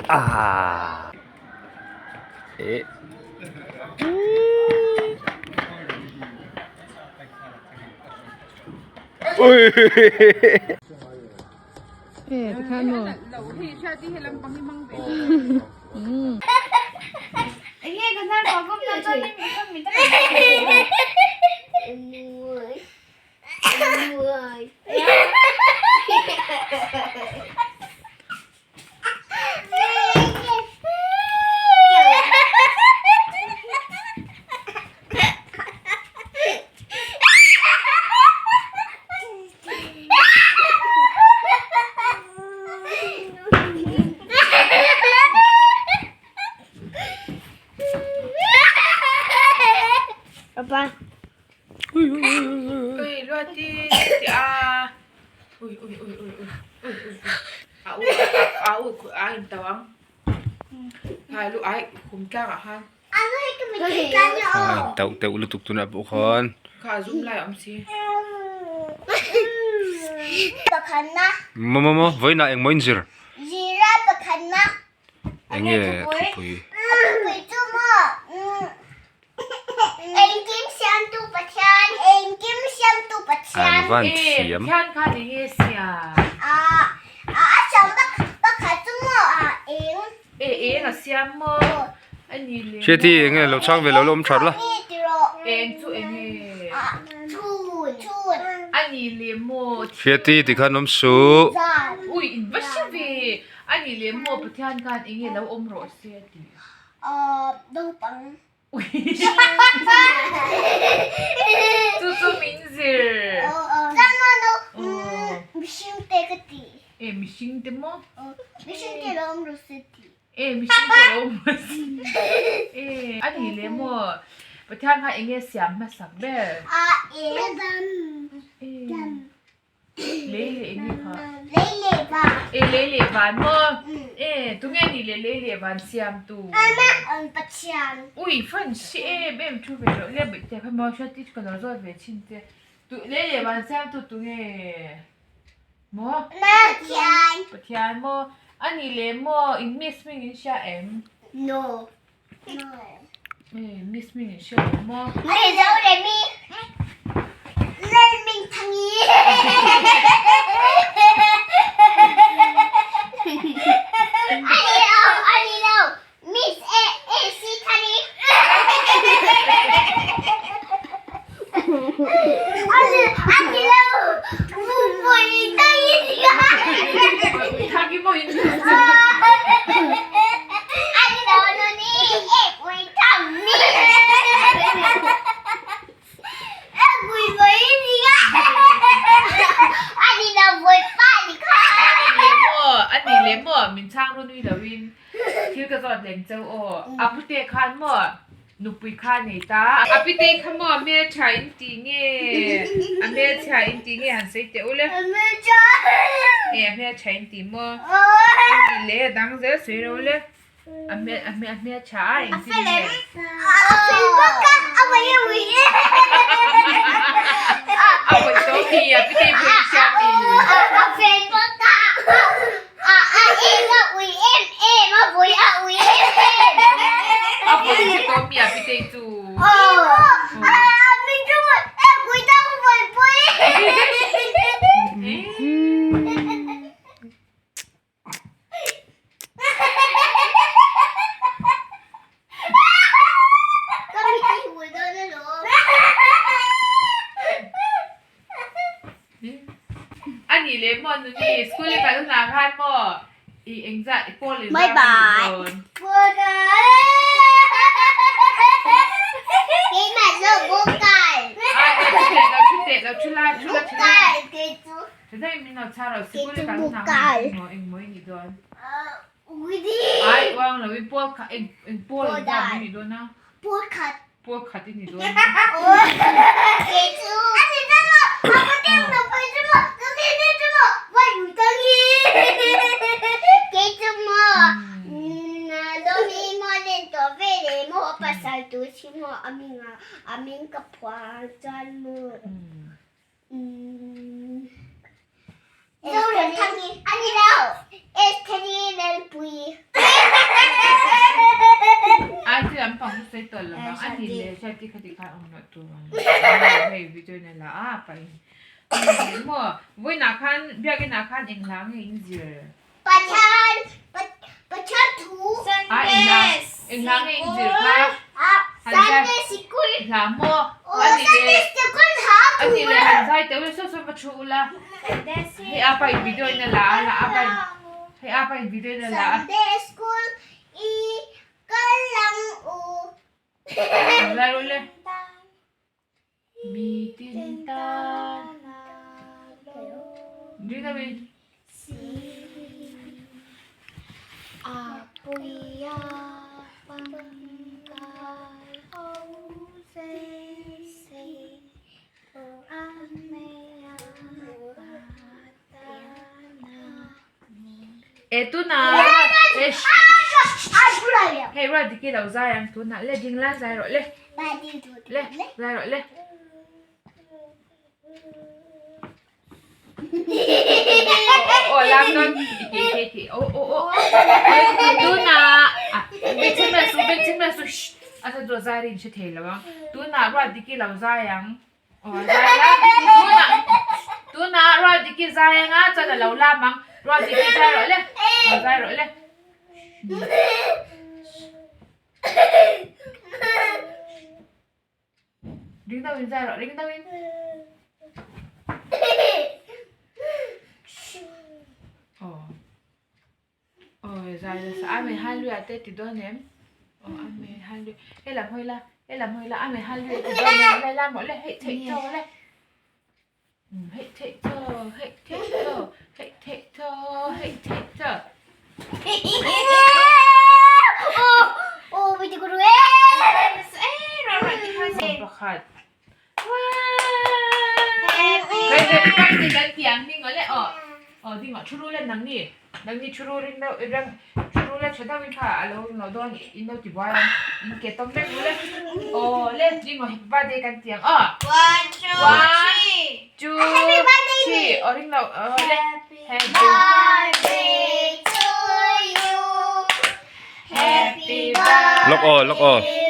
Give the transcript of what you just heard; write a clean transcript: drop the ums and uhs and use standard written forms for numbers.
Ah. Eh. Ui. Eh, tikhan maw? Papa. Ui, luati ti a. Ui, ui, ui, ui, ui, ui, ui. A u, a u, a in tau ang. Hai lu ai khum tlang ah khan. A tauh teuh lutuk tunah pawh khan. Kha a zum lai a awm si. Pakhatna. Maw maw maw vawiinah engmaw in zir? Zira pakhatna. Enge thupui? Thupui chu maw engkim siamtu Pathian engkim siamtu Pathian. An van thiam. Pathian khan enge siam? A a siam pakhat chu maw a eng. E eng a siam maw? A ni le maw? Hriati enge lo chhang ve lo la awm that la. Eng chu enge? Chhun chhun. A ni le maw? Hriati tikhan awm suh. Ui in va hre ve. A ni leh maw Pathian khan enge lo awm rawh se a ti. Ahh naupang. Chu chu min zir. Chuan maw no mihring te ka ti. E mihring te maw? Mihring te lo awm rawh se ti. E mihring te lo awm rawh se. E a ni leh maw Pathian khan enge siam hmasak ber? A e. E. Lei leh eng nge kha? Lei leh van. E lei leh van maw? E tunge ni le lei leh van siamtu? Ama an Pathian. Ui fan si em em thu ve loh le bawih te kha maw hriat tih ka lo zawt ve thin che. Tu lei leh van siamtu tunge? Maw? Pathian. Pathian maw? A ni le maw in miss hming in hria em? No. No. E miss hming in hria em maw? Ni zo le mi. Lalming thangi. Ani lo, ani lo. Miss A A C Thani. Ani ani lo. Mupui thangi. Thangi maw in Ani lo nu ni e pui thangi. E pui pui ni ka. Ani lo pui pa ni kha. Ani le maw, ani le maw min chhang ru nui loin thil ka zawt leng cheu aw. A pute khan maw nupui kha nei ta. A pite kha maw hmeltha in ti nge a hmelchhia in ti nge han sawi teh u le. Hmeltha. E a hmeltha in ti maw. Ani le dang zel sawi ro le. A hmel a hmel a hmel tha a engtin nge? A fel bawk a, a vawi a ui e. A vawi tawh mi a pitei pawh in hria mi. A fel bawk a, a a eng a ui em em, a vawi a ui em em. A vawi hre tawh mi a pitei chu. Aw, a min chu e ui dang vawi pui. A nih leh maw nuni school i kal hunah khan maw i engzah i pawl engzah a nih dawn. Ai thu teh lo thu la thu la thu la. Tunah min lo chhar lo sikul i kal hunah khan engmaw engmaw i nih dawn. Ai uang lo i pawl khat eng eng pawl eng zat i nih dawn a? Pawl khat. Pawl khat i nih dawn. Zoramthangi a ni lo. Estheri Lalpui. Naupang chu sawi tawh lo vang a ni le hriat ti khati khan awm loh tur ang hei video in a la a pa in a ni maw vawiinah khan biakinah khan eng hla nge in zir Pathian Pathian thu a eng hla eng hla nge in zir kha Sunday sikul hla maw a ni le a ni le han zai teuh le saw saw va thu ula hei apa in video in a la a la apa in hei apa in video in a la a Sunday school i Kal ang u. Lai rawh le. Mi tin tan. Ring deuh in. E tunah e hei ruat dik i lo zai ang tunah le ding la zai rawh le le zai rawh le aw lam dawn i ti ti aw aw aw tunah bengchheng la su bengchheng la su a sa chu zai rin hre thei lo ang tunah ruat dik i lo zai ang Aw zai la tunah tunah Ruatdiki zai anga chuan a lo lam ang Ruatdiki zai rawh le aw zai rawh le ring deuhin zai rawh ring deuhin aw. Awi zai nasa Amen Hallelujah te ti dawn em aw Amen Hallelujah helam hawi la helam hawi la Amen Hallelujah ti dawn em lai la mawh le hei theih tho le hei theih tho hei theih tho hei theih tho hei theih tho Pakhat One, two, three. Happy birthday to you. Happy Lawk aw, lawk aw. birthday.